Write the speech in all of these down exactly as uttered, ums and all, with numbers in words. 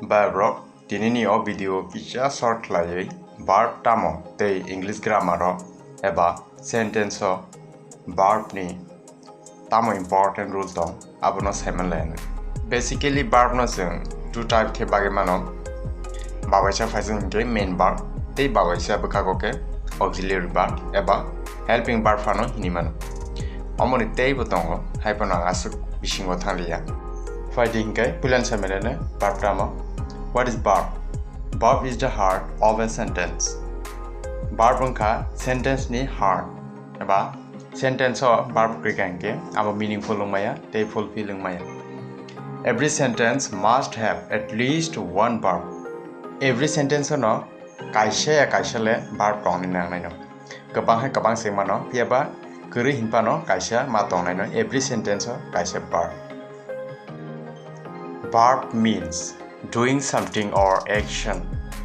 Bye bro, tinini o video kisa short khlaiwi verb tamo tei English grammar o eba sentence o verb ni tamo important rule tong abono saiman lainai. Basically verb no chwng two type khe bagwi mano. Babaisa phaisa hinkhe main verb tei babaisa bwkhago khe auxiliary verb eba helping verb phano hinwi mano. Omoni teibo tongo, hai phano ang aswk bisingo thangliya. Phaidi hinkhe puilan saimanene verb tamo. What is verb? Verb is the heart of a sentence. Verb wngkha sentence ni heart eba sentence o verb kwrwi ka hinkhe abo meaningful wngmaya tei fulfill wngmaya. Every sentence must have at least one verb. Every sentence no kaisa ya kaisa le verb tongni nangnaino. Kwbang hai kwbang se mano, phiya ba kwrwi hinphano kaisa ma tongnaino, every sentence o kaisa verb. Verb means doing something or action,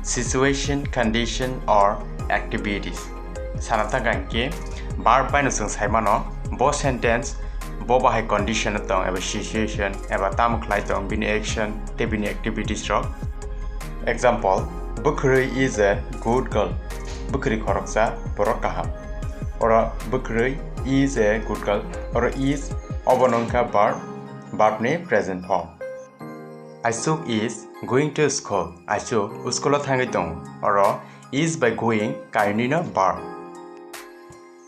situation, condition or activities. Sana thangkha hinkhe verb bai no chwng sai mano, bo sentence bo bahai condition o tong eba situation eba tamo khlai tong bini action tei bini activities rok. Example, Bwkhwrwi is a good girl. Bwkhwrwi khoroksa borok kaham. Oro bwkhwrwi is a good girl. Oro is obo no wngkha verb, verb ni present form. Aichuk is going to school. Aichuk school o thangwi tongo. Oro is bai going kainwi no verb.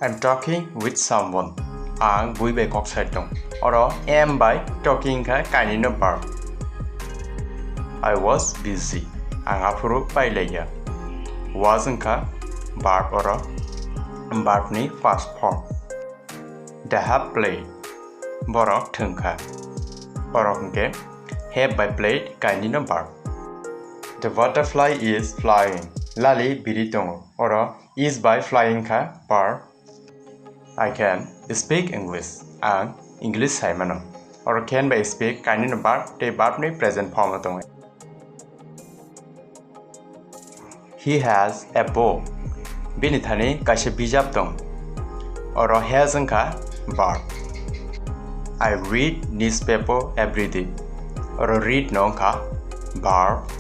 I'm talking with someone. Ang bui bai kok sai tong. Oro am bai talking kha kainwi no verb. I was busy. Ang aphuru pailaiya. Was wngkha verb oro verb ni first form. They have played. Borok thwngkha. Borok hwnkhe have bai played kainwi no verb. The butterfly is flying. Lali biri tongo. Oro is bai flying kha verb. I can speak English. Ang English sai mano. Oro can bai speak kainwi no verb tei verb ni present form o tongo. He has a book. Bini thani kaisa bijap tong. Oro has wngkha verb. I read newspaper every day. Oro read no wngkha verb.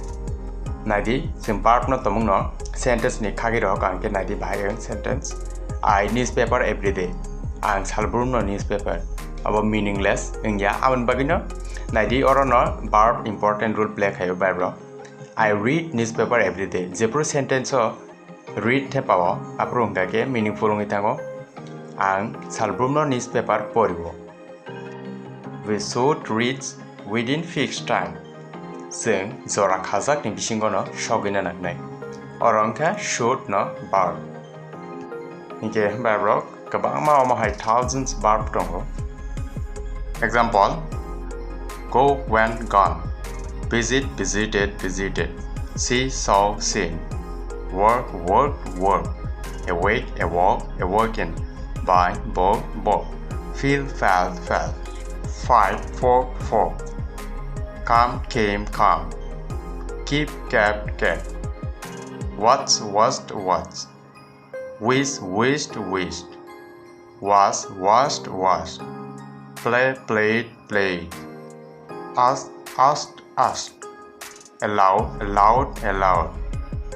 Naidi, chwng verb no tongmung no sentence ni khagwi rok ang khe naidi bahai ang sentence. I newspaper every day. Ang salbrum no newspaper. Abo meaningless wngya. Aboni bagwi no naidi oro no verb important role play khaio verb rok. I read newspaper every day. Jephru sentence o read the pao, aphuru hwnkha khe meaningful wngwi thango. Ang salbrum no newspaper porio. We should reach within fixed time. Chwng jora khajakni bisingo no sogwina nangnai. Oro wngkha should no verb. Hinkhe verb rok kwbangma omo hai thousands verb tongo. Example, go, went, gone. Visit, visited, visited. See, saw, seen. Work, worked, worked. Awake, awoke, awoken. Buy, bought, bought. Feel, felt, felt. Fight, fought, fought. Come, came, come. Keep, kept, kept. Watch, watched, watched. Wish, wished, wished. Was, washed, washed. Play, played, played. Ask, asked, asked. Allow, allowed, allowed.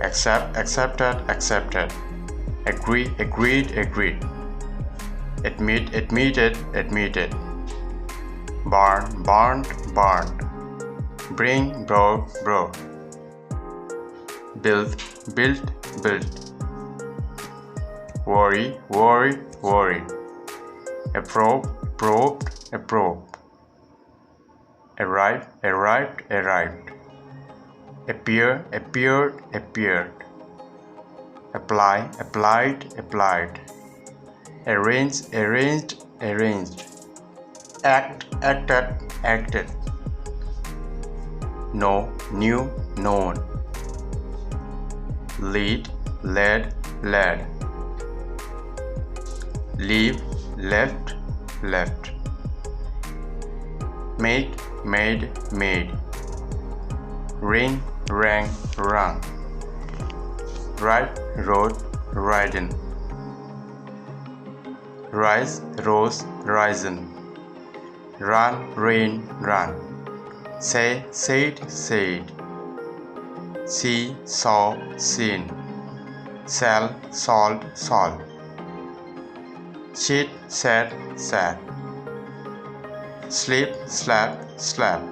Accept, accepted, accepted. Agree, agreed, agreed. Admit, admitted, admitted. Burn, burned, burned. Bring, brought, brought. Build, built, built. Worry, worried, worried. Approve, approved, approved. Arrive, arrived, arrived. Appear, appeared, appeared. Apply, applied, applied. Arrange, arranged, arranged. Act, acted, acted. Know, knew, known. Lead, led, led. Leave, left, left. Make, made, made. Ring, rang, rung. Ride, rode, ridden. Rise, rose, risen. Run, ran, run. Say, said, said. See, saw, seen. Sell, sold, sold. Sit, sat, sat. Sleep, slept, slept.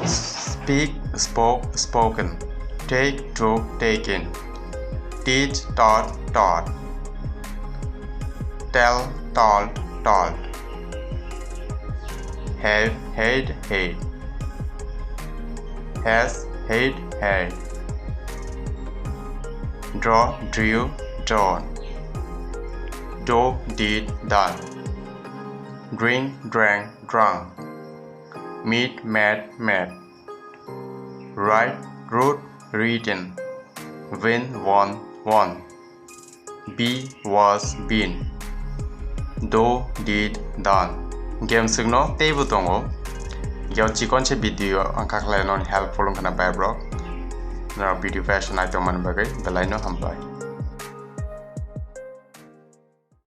Speak, spoke, spoken. Take, took, taken. Teach, taught, taught. Tell, told, told. Have, had, had. Has, had, had. Draw, drew, drawn. Do, did, done. Drink, drank, drunk. Meet, met, met. Write, wrote, written. Win, won, won. Be, was, been. Do, did, done. Game swkno teibo tongo. Yo chikon se video ang kakhlai non helpful wngkha na bai bro. Nora video fashion item man bagwi belai no hambai.